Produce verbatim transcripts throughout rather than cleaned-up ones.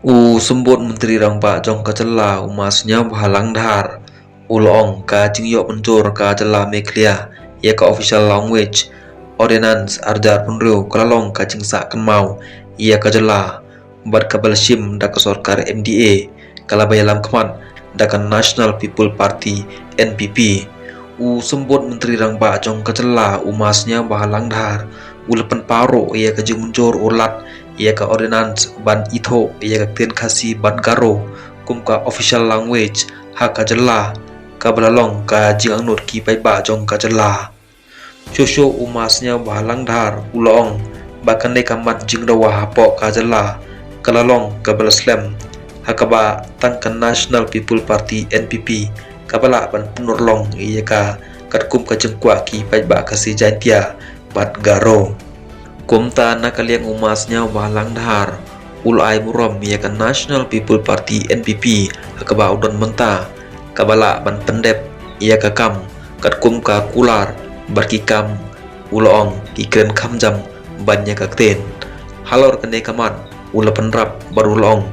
U Symbud Myntri Rangbah jong ka jylla u Ma Sniawbhalang Dhar u la ong ka jingïoh mynjur ka jylla Meghalaya ïa ka official language ordinance arjar pynriew ka la long ka jingsah kynmaw ïa ka jylla bad kaba la shim da ka sorkar M D A ka la ba ïalam khmat da ka National People Party N P P. U Symbud Myntri Rangbah jong ka jylla u Ma Sniawbhalang Dhar u la pynpaw ruh ïa ka jingmynjur u lad ïa ka ordinance ban ithuh ïa ka ktien Khasi bad Garo kum ka official language ha ka jylla kaba la long ka jingangnud ki paidbah jong ka jylla. Shuh shuh u Ma Sniawbhalang Dhar u la ong ba kane ka mat jingdawa hapoh ka jylla ka la long kaba la slem ha kaba tang ka National People Party N P P kaba lah ban pynurlong ïa ka katkum ka jingkwah ki paidbah Khasi, Jaiñtia bad Garo. Kumta na ka liang u Ma Sniawbhalang Dhar u la ai burom ïa ka National People Party N P P ha kaba u don mynta kaba lah ban pyndep ïa ka kam katkum ka kular bad ki kam u la ong ki kren kham jam ban ïa ka ktien. Halor kane ka mat u la pynrap bad u la ong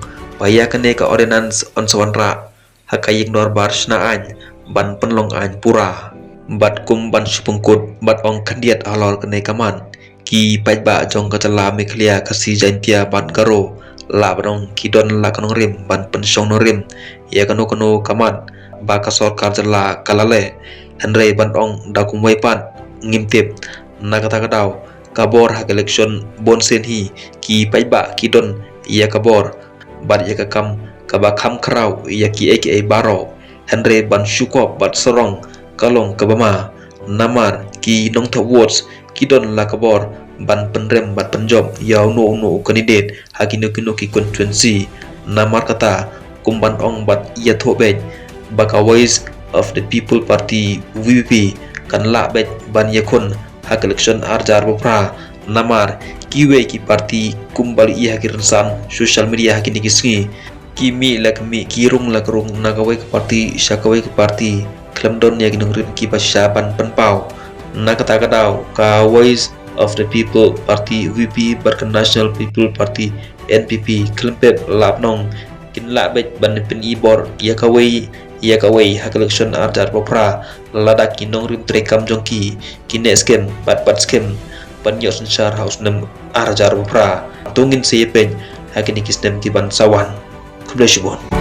ba ïa kane ka ordinance yn sa wanrah ha ka ïing dorbar shna aiñ ban pynlong aiñ pura. Bad kum ban shu pynkut bad ong khyndiat halor kane ka mat, ki paidbah jong ka jylla Meghalaya, Khasi, Jaiñtia bad Garo lah ban ong ki don la ka nongrim ban pynshong nongrim ïa kano kano ka mat ba ka sorkar jylla ka la leh. Hynrei ban ong da kumwei pat ngim tip. Na kata ka daw ka bor ha ka election bun sien hi ki paidbah ki don ïa ka bor bad ïa ka kam kaba kham khraw ïa kiei kiei baroh. Hynrei ban shu kop bad sarong ka long kaba ma, namar ki nongthep votes ki don la ka bor ban pynrem bad pynjop ïa uno uno u candidate ha kino kino ki constituency. Namar kata kum ban ong bad ïathuh beit ba ka Voice of the People Party, V P P, kan lah beit ban ïakhun ha ka election arjar baphra. Namar kiwei ki party kum ba la ïohi ha ki rynsan social media ha kine ki sngi, ki mih la ka mih, ki rung la ka rung, na kawei ka party sha kawei ka party khlem don ïa ki nongrim kiba shisha ban pynpaw. Na kata ka daw ka Voice of the People Party, V P P, bad ka National People Party, N P P, khlem pep lah ban ong kin lah beit ban pyni bor ïa kawei ïa kawei ha ka election arjar baphra lada ki nongrim treikam jong ki ki neh skhem bad bat skhem ban ïoh synshar ha u snem arjar baphra. To ngin sa ïapeit ha kine ki snem ki ban sa wan. Khublei shibun.